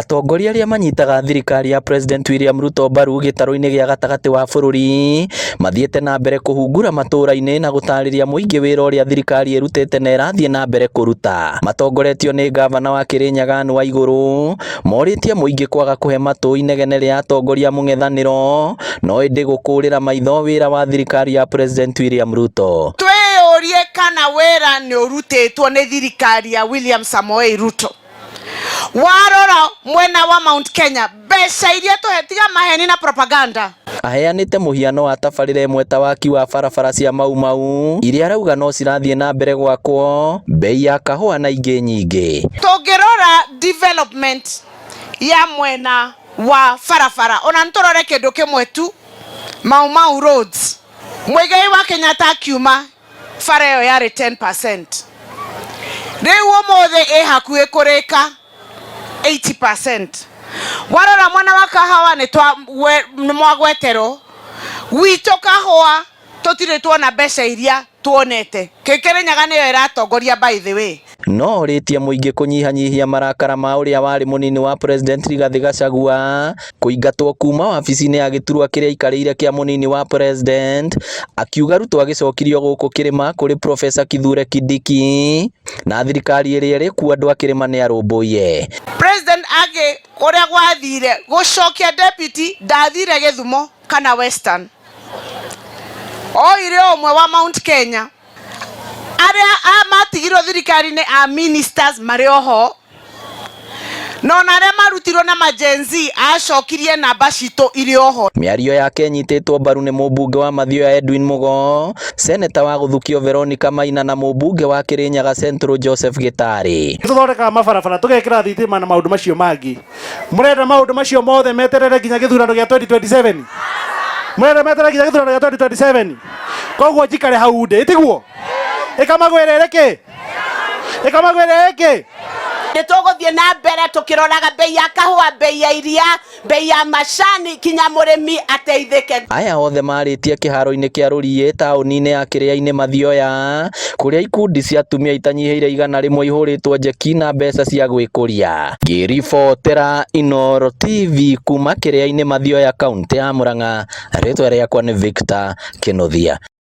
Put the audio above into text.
Atongoria arĩa manyitaga thirikari ya President William Ruto mbaru gĩtarũ-inĩ gĩa gatagatĩ wa bũrũri mathiĩte na mbere kũhungura matũũra-inĩ na gũtarĩria mũingĩ wĩra ũrĩa thirikari ĩrutĩte na ĩrathiĩ na mbere kũruta. Matongoretio nĩ ngavana wa Kĩrĩnyaga Anne Waigũrũ morĩtie mũingĩ kwaga kũhe matũ inegene rĩa atongoria mũng'ethanĩro no ĩndĩ gũkũrĩra maitho wĩra wa thirikari ya President William Ruto. Twĩyũrie kana wĩra nĩ ũrutĩtwo nĩ thirikari ya William Samoei Ruto. Warora mwena wa Mount Kenya, mbeca iria tũhe, tiga maheni na propaganda. Aheanĩte mũhiano wa tabarĩra ĩmwe ta waki wa barabara cia Mau Mau iria arauga no cirathiĩ na mbere gwakwo, bei ya kahũa na ingĩ nyingĩ. Tũngĩrora development ya mwena wa barabara, ona nĩtũrore kĩndũ kĩmwe tu, Mau Mau roads. Muigai wa Kenyatta akiuma, bara ĩyo yarĩ 10%. Rĩu ũmũthĩ ĩ hakuhĩ kũrĩka 80%. Warora mwena wa kahawa nĩ mwagweterwo gwitũ kahũa tũtirĩ tuona mbeca iria tuonete. Kĩrĩnyaga nĩyo ĩratongoria, by the way. No orĩtie mũingĩ kũnyihanyihia marakara ma ũrĩa warĩ mũnini wa President Rigathĩ Gachagua kũingatwo kuma wabici-inĩ ya gĩturwa kĩrĩa aikarĩire kĩa mũnini wa President, akiuga Ruto agĩcokirio gũkũ kĩrĩma kũrĩ Professor Kithure Kindiki na thirikari ĩrĩa ĩrĩ kuo andũ a kĩrĩma nĩ arũmbũiye. President agĩ kũrĩa gwathire gũcokia deputy, ndathire Gĩthumo kana Western, oire ũmwe wa Mount Kenya. Arĩa matigirwo thirikari-inĩ a ministers marĩ oho, no na arĩa marutirwo na ma Gen Z acokirie namba citũ irĩ oho. Mĩario yake ĩnyitĩtwo mbaru nĩ mũmbunge wa Mathioya Edwin Mugo, seneta wa Gũthukio Veronica Maina na mũmbunge wa Kĩrĩnyaga Central Joseph Gĩtarĩ. Tũthondekaga mabarabara, tũgekĩra thitima na maũndũ macio mangĩ. Mũrenda maũndũ macio mothe meterere nginya gĩthurano gĩa 2027? Mũrenda meterere nginya gĩthurano gĩa 2027? Koguo njikare hau ndĩ ĩtiguo ĩkamagwĩra ĩrĩkĩ ĩkamagwĩra ĩkĩ. Nĩ tũgũthiĩ na mbere tũkĩroraga bei ya kahũa, bei ya iria, bei ya macani, kinya mũrĩmi ateithĩke. Aya othe marĩtie kĩharo-inĩ kĩa Rũriĩ taũni-inĩ ya Kĩrĩa-inĩ Mathioya kũrĩa ikundi cia atumia itanyihĩire 100 ihũrĩtwo njeki na mbeca cia gwĩkũria. Ngĩribotera Inooro TV kuma Kĩrĩa-inĩ Mathioya, kaũntĩ ya Murang'a, rĩtwa rĩakwa nĩ Victor Kĩnuthia.